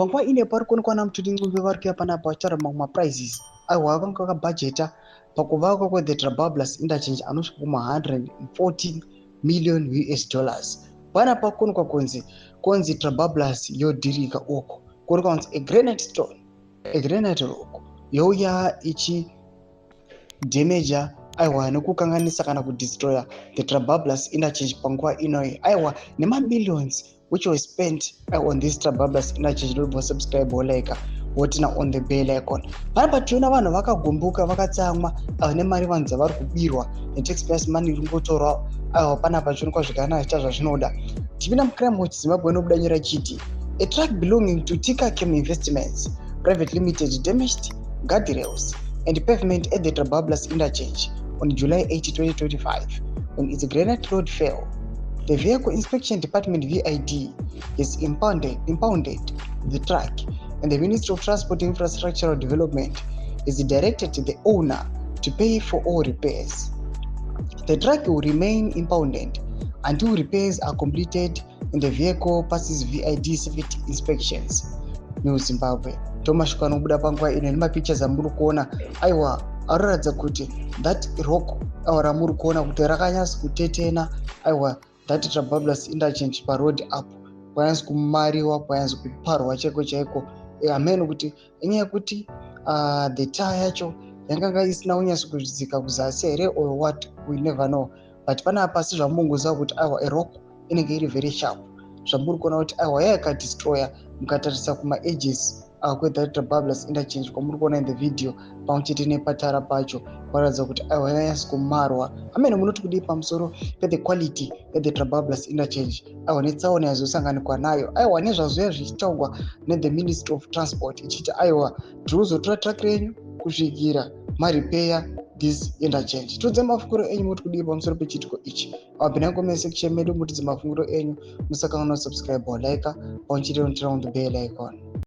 Panguva ino pari kuonekwa naMthuli Ncube vari kuuya panapa vachitaura mamwe maprices aiwa vakanga vakabhajeta pakuvakwa kwethe Trabablas Interchange anosvika kuma 114 million US dollars. Panapa kuonekwa kunzi Trabablas yodhirika uko kuonekwa kunzi a granite stone, a granite rock youya ichidhemeja, aiwa, nekukanganisa kana kudestroya the Trabablas Interchange panguva inoyi, aiwa, nemamillions which was spent on this Trabablas Interchange. Ndobva subscribe, wolike, woturn on the bell icon. Panapa tiona vanhu vakagumbuka, vakatsamwa, aiwa, nemari vanhu dzavari kubirwa netaxpayers money iri kungotorwa. Aiwa, panapa chionekwa zvakanaka chiita zvazvinoda. Tipinda muCrime Watch Zimbabwe, inobuda nyora chiti a truck belonging to Tikacam Investments Private Limited damaged guardrails and pavement at the Trabablas Interchange on July 8, 2025 when its granite load fell. The Vehicle Inspection Department, VID, has impounded the truck and the Ministry of Transport and Infrastructural Development has directed the owner to pay for all repairs. The truck will remain impounded until repairs are completed and the vehicle passes VID safety inspections. New Zimbabwe tomashoko anobuda panguva ino nemapictures amuri kuona, aiwa, aroratidza kuti that rock, aiwa, ramuri kuona kuti rakanyatsa kutetena, aiwa, that Trabablas Interchange paroad apo kwanyatsa kumariwa, kwanyatsa kuparwa chaiko chaiko. Hameno kuti inyaya yekuti the tar yacho yanganga isina kunyatsa kudzika kuzasi here or what, we never know. But panapa sezvamungoziva kuti, aiwa, a rock inenge iri very sharp. Zvamuri kuona kuti, aiwa, yayakadestroya, mukatarisa kumaedges kwethat Trabablas Interchange kwamuri kuona in the video, pamwe chete nepatara pacho, kuratidza kuti, aiwa, yanyatsa kumarwa. Amene munoti kudii pamusoro pethe quality yethe Trabablas Interchange, aiwa, netsaona yazosanganikwa nayo, aiwa, nezvazoya zvichitaurwa nethe Ministry of Transport ichiti, aiwa, tiri kuzotora truck renyu kusvikira marepair this interchange? Tiudze mafungiro enyu, muti kudii pamusoro pechiitiko ichi? Mapinda comment section medu, mutidze mafungiro enyu. Musakanganwa subscribe, like, pamwe chete noturn on the bell icon.